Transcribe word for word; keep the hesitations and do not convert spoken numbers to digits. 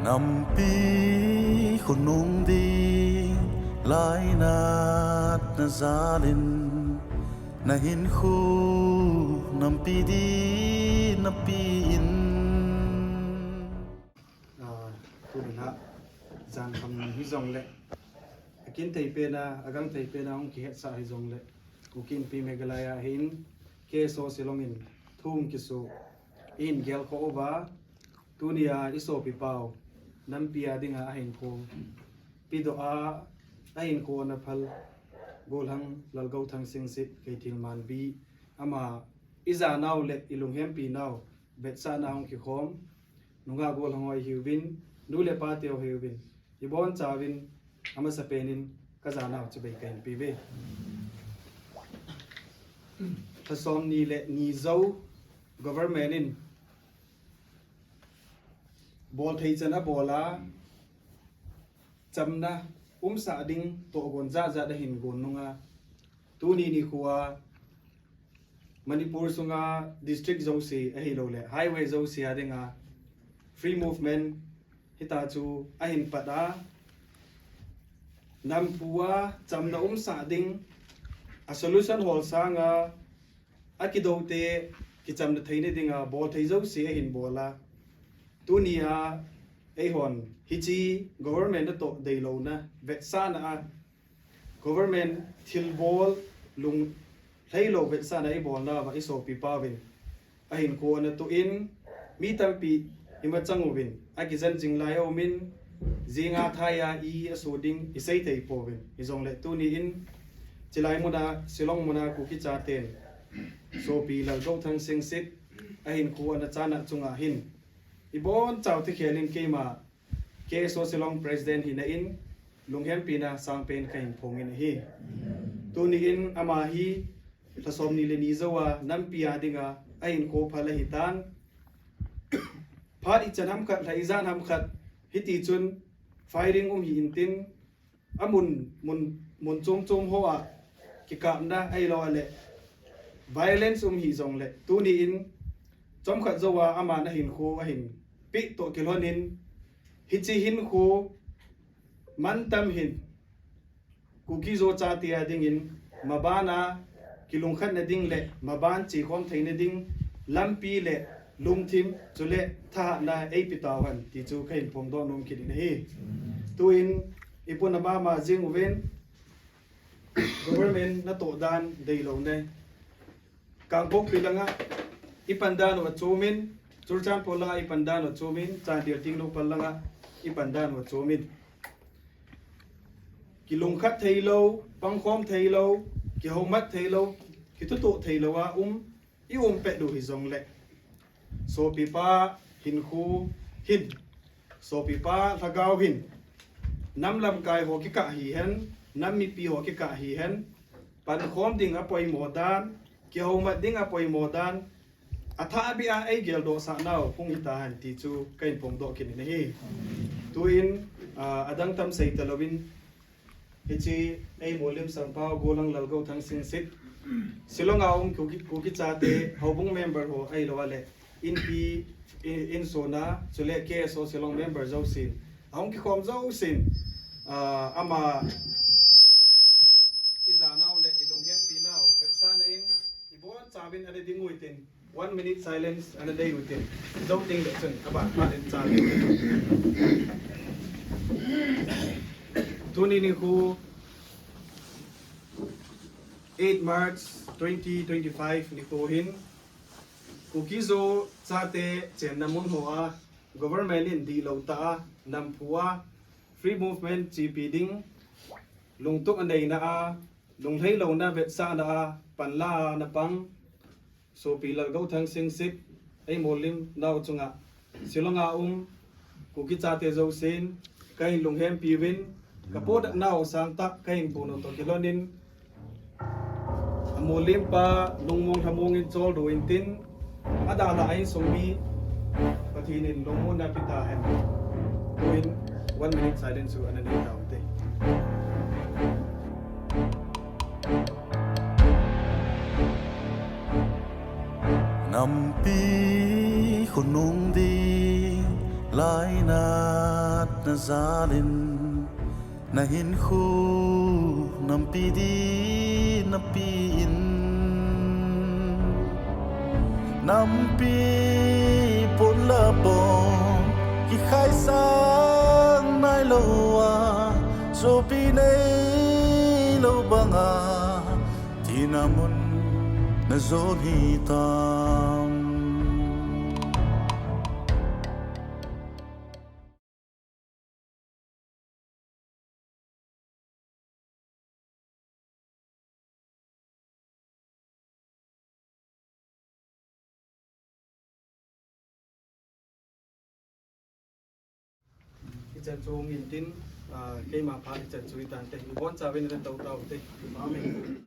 Nampi khonung ding lainatna jalin, na hinkho nampi ding napi in. Ah, tuni a, jangkham hijongle, akin thei pena, agang thei pena, hung kihetsah hijongle, Kuki Inpi Meghalaya hin, K S O Shillong in, thu hung kiso, in gelkhoh uva, tunia i sopi pau, nampi a dinga ahinkho, pedoh a, ahinkho ana phal, Gollhang Lalgouthang Singsit, Keithel Manbi, ama, i janau le i lunghempi nau, vetsahna hung kikhom, nungah gollhang ho hiuvin, nu le pa teu hiuvin, ibonchauvin, amasapen in, ka janau chibai kahin peuve. Lha somni le ni jou, government in, bolthei chan abol a, chamna umsah ding tohgon jatjat ahin gon nunga, tuni nikho a, Manipur sunga district jouse ahilouleh highway jouse a dinga free movement hitachu ahin pat a, namphu a chamna umsah ding, a solution hol sanga, akidou te kichamna theina dinga bolthei jouse ahin bol a, tunia eihon hiche government natoh deilouna vetsahna a, government thilbol lunglhailou vetsahna ibolnauva i sopi pauvin, ahinkho ana toh in, mi tampi imachang uvin, akijen jing lai aumin, jinga thai a i aso ding isei thei pouvin, hijongle tuni in, chilai muna, Shillong muna Kuki chaten, sopi Lalgouthang Singsit, ahinkho ana chana chunga hin, ibonchau thikhelin keima, K S O Shillong President hina in, lunghempina sangpen kahin phongin ahi. Tuni in ama hi, lha somni le ni jouva, nampi a dinga, ahinkho phal ahitan. Phat ichan hamkhat, lha ijan hamkhat, hitichun, firing um hi intin, amun, mun, mun chom chom hoa, kikapna ahilouleh, violence um hijongle, tuni in, chomkhat jouva, aman ahinkho ahin, pehtoh kilhonin, hiche hinkho, mantam hin, Kuki-Zo chate a dingin, mabana, kilungkhatna ding le, maban chekhom theina ding, lampi le, lungthim, chule, thahatna, eipe tauhen, tichu kahin phongdoh nom kit in ahi. Tuin, ipuna mama jing uvin, government natoh dan deilouna. Kangpokpi langa ipan dan u achomin, Churachandpur langa ipan dan u achomin, Chandel Tengnoupal langa ipan dan u achomin. Kilungkhat theilou, pangkhom theilou, kihoumat theilou, kithutoh theilou a um, i um pet u hijongle, sopipa hinkho hin, sopipa lhagao hin, nam lamkai ho kikah hihen, nam mipi ho kikah hihen, pankhom ding apoimo dan, kihoumat ding apoimo dan, athahbeh a eigeldohsah nau hung hitahen tichu kahin phongdoh kit in ahi. Tuin, ah, adang tam sei talouvin, hiche eimu lim sampau Gollhang Lalgouthang Singsit, Shillong a um Kuki, Kuki chate houbung member ho ahilouleh, Inpi, in, insung a, chule K S O Shillong member jousen, ahung kikhom jousen, ah, ama ijanau le ilunghempi nau vetsahna in, ibonchauvin ana ding uhitin, one minute silence ana nei uhitin, jou teng le chun aban phat in chan. Tuni nikho, eight March twenty twenty-five nikho hin, Kuki-Zo chate chenna mun hoa, government in dihlou tah a, namphu a, free movement chepi ding, lungtup aneina a, lunglhailouna vetsahna a, panla a ana pang, sopi Lalgouthang Singsit, eimu lim nau chunga, Shillong a um, Kuki chate jousen, kahin lunghempi uvin, kapotdoh nau sangtah, kahin phongdoh toh kilhonin, amu limpa, lungmong lhamong in choldo intin, adalhah a insung mi, Pathen in lungmonna pe tahen. Tuin, one minute silence chu ana nei taute. Nampi khonung ding Lainatna jalin nahinkho nampi din napi in, nampi ponlapon kikhaisang nailou a, sopi neilou banga thina mun najon hitam. Hichan chu hung in tin, ah, keima phat hichan chu hitante, ibonchauvin natou taute. Amen.